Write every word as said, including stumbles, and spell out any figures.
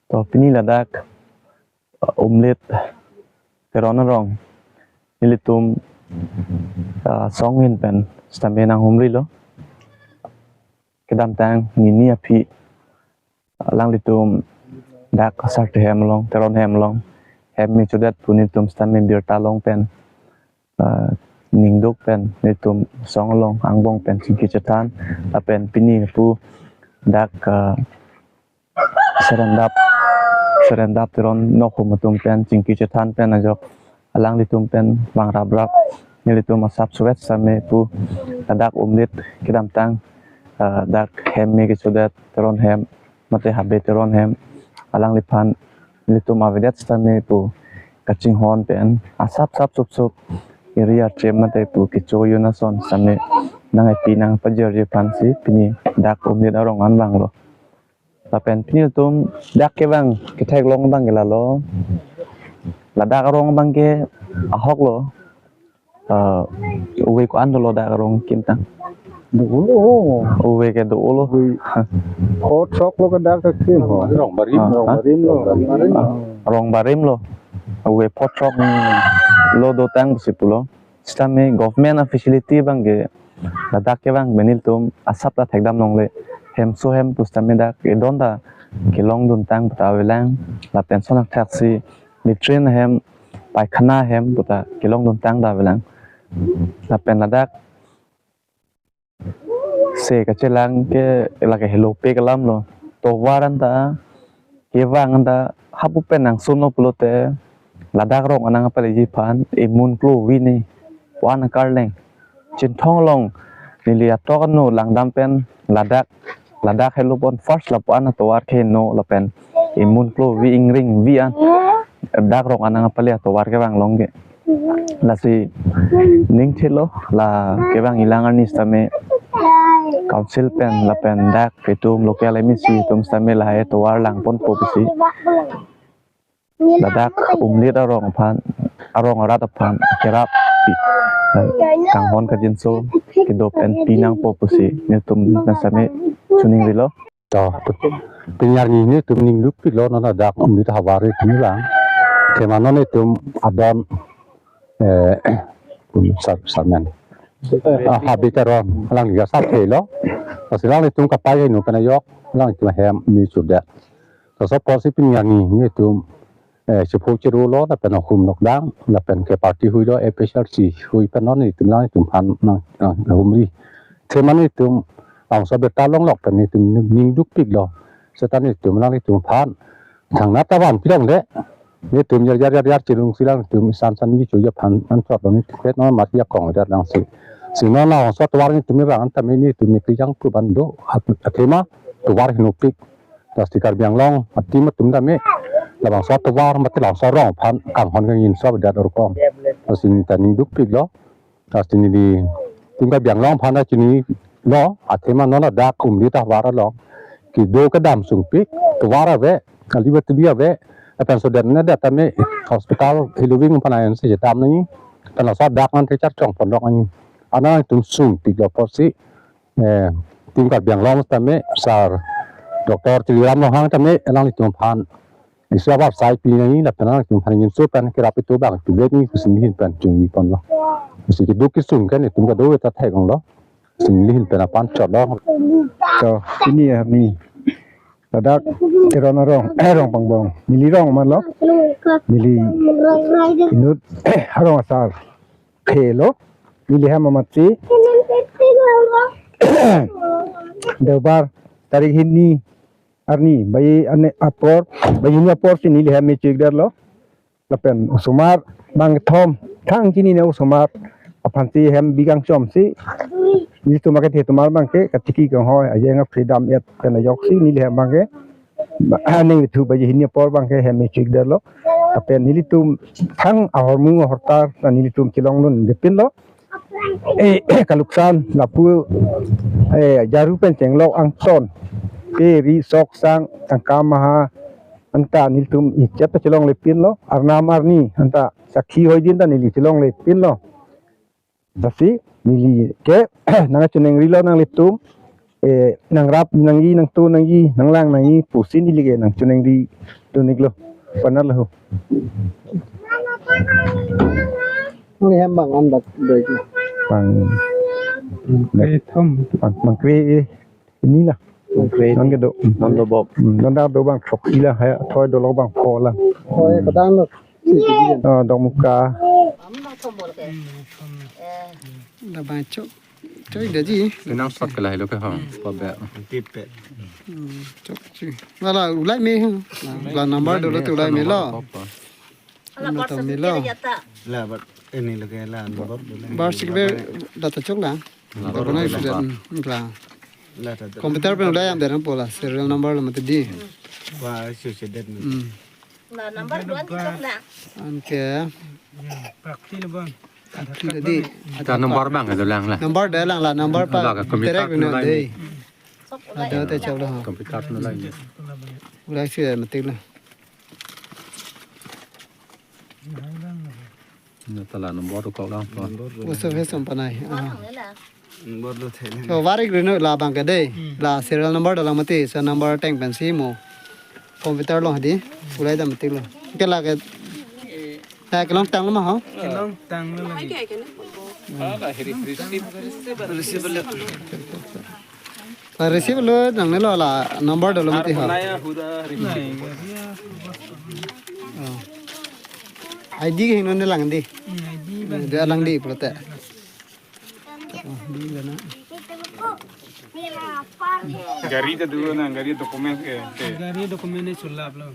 To pini ladak uh, Umlit Teron arong nelitum uh, song ahin pen sitame nanghumrilo. Kedamtang nini aphi alanglitum dak asar tehem along, Teron hem along hem me chodet pu nelitum sitame birta long pen uh, ningduk pen nelitum song along angbong pen chingki chethan lapen pini pu dak uh, Serendap, Serendap Teron nokhum atum pen chingki chethan pen ajok alanglitum pen bang rap rap nelitum asap suet sitame pu ladak Umlit kedamtang uh, dak hem me kechodet Teron hem mate Habe Teron hem alangliphan nelitum avedet sitame pu kachinghon pen asap sap sup sup area chem mate pu kecho yun ason sitame nang epi nangpajirji aphansi pini dak Umlit arong an vanglo. Lapen pini nelitum dak kevang ketheklong abang ke lalo. Ladak arong abang ke ahok lo. Uh, uve ko-an dolo dak arong kimtang. Dolo. Uve ke dolo. Uve. Pho throk lo ke dak ke kim ho. Rong barim. Ah, Rong ah. Barim lo. Ah, rong barim lo. Uve pho throk lo dotang pusi pulo. Sitame government a facility abang ke ladak kevang pen nelitum asap ta thekdam longle. Hemso hem pu sitame dak edon ta kelongdun tang pu ta avelang lapen sonak thaksi latrine hem paikhana hem pu ta kelongdun tang ta avelang. Lapen ladak se kachelang ke lake helopik alam lo. Tovar anta kevang anta hapu pen nangsunlo pulote ladak arong anang apaleji aphan emun klo vi ni pu-an akarleng. Chinthong along neli atok anu langdam pen ladak, ladak helo pon first lapu-an atovar ke no lapen emun klo vi ingring vi an dak arong anang apale atovar kevang long ke. Lasi ning thelo la kevang ilang arni sitame council pen lapen dak itum local M A C atum sitame lahai tovar langponpo pusi ladak Umlit arong aphan, arong arat aphan kerap pi, kanghon kajinso kedo pen pinangpo pusi nelitum na sitame chuning rilo. To, pini arni nelitum ningduk pilo non ladak Umlit havar atum lang. Athema non itum adon eh sar-, sarmen. Ah, Habe Teron alangli asap thelo. Lasi alanglitum kapai heno pen ajok alanglitum hem me chodet. Laso apotsi pini arni nelitum eh, chepho chero lo, lapen ahum nokdang, lapen ke party hui lo, A P H L C hui pen non nelitum alanglitum aphan nang, nang, nanghumri. Athema nelitum labangso abirta longlok pen nelitum ningduk piklo. Seta nelitum alanglitum aphan thangnat ta van pi longle. Nelitum yar yar yar yar chirung silang nelitum isan san ni chuya aphan anchot lo nelitum kret non mati akong dar dang si. Si non labangso atovar nelitum vang anta me nelitum me kejang pu ban do at-, athema tovar henopik. Lasi Karbi Anglong a-team atum tame labangso atovar mate labangso arong aphan kanghon kangjinso avedet arkom. Lasi neli ta ningduk piklo. Lasi nelitum Karbi Anglong aphan ta chinilo, athema non ladak Umlit havar along kedo kedam sungpik, tovar ave, kali batili ave, lapen sodet ne det tame hospital heloving aphan ayon si chetam nangji, lapen laso dak an te charchong pondok nangji. Anang itum sungpiklo apotsi eh, Team Karbi Anglong tame sar Doctor Tuliram Ronghang tame alanglitum aphan isi avarsai pi nangji lapen alanglitum aphan ingjinso pen kerap itum abang tulet nangji pusi neli ahin pen chuningri ponlo. Pusi keduk kesung ke nelitum kadokave ta theklonglo. Pusi neli ahin pen aphan chotlo. To, pini arni ladak Teron arong, eh, Rongpangbong. Neli rong ma lo. Neli inut arong asar thelo, neli hem amatsi Deobar tarik hini arni baji hini apor, baji hini apor si neli hem me chikdar lo. Lapen osomar bangkethom thang chinine osomar aphansi hem bikang chomsi nelitum akethe atum abangke katiki kanghoi ajeng a-freedom et pen ajoksi neli hem abangke aning thu baji hini apor abangke hem me chikdar lo. Lapen nelitum thang ahormu ahortar na nelitum chelongdunde pinlo. Eh, kaluksan lapu, eh, jaru pen chenglok angton, keri sok sang tangka maha anta nelitum ichet ta chelongle pinlo, arnam arni anta sakhi hoidin ta neli chelongle pinlo. Lasi neli ke nangkachiningrilo nanglitum, eh, nangrap nangji, nangto nangji, nanglang nangji pusi neli ke nangchoningri dun-iklo. Panat lo ho. Nangli hem bang an bat doi ke? Bang, bang kre thom. Bang, bang kre, eh, hini la. Bang kre. Non kedo. Non dobok. Hmm, non dobok bang throksi la, hai thoi dolok bang pho la. Thoi padang lo. Oh, Dokmoka. Labang chok. Chok daji. Nang sot ke lahelo ke ha. Pabe. Tipe. Hmm, chok si. Wala ulai me ha. La number dolo te ulai me lo. Number to me lo. La, but ini lagi la number dolo. Bar sik be data chok la. La. Data na sudah. La. La, data. Computer pen ulai am dera pola serial number lo mati di. Wa, su se det. Hmm. La number dua ni chok la. Anke. Pakti lo bang. Pakti lo di. Ta number bang kedo lang la. Number de lang la, number pa. La, ke computer direct pen no ulai de. Sok la ulai. Data chok lo. Computer pen ulai. Ulai si mati lo. Na ta la number to kok lang. Number lo. Uso he sampanai. Ah. Number lo thele. So, var-ik rino labang ke de. Hmm. La serial number dolang mati. So number teng pensi mo. Computer lo hadi. Ulai dam mati lo. Ke la ke. Ta kelong tanglo ma ho? Kelong tanglo lagi. Ah, la hiri receive. Receive lo. La receive lo nangne lo la number dolo mati ha. Naya huda receive. Nai, ya, ya. Oh. I D ke hingno ne lang di. Hmm, I D bang. Dia lang di pulote. Oh, di la na. Gari ta dulu na, gari document ke, ke. Gari document ni sulap lo.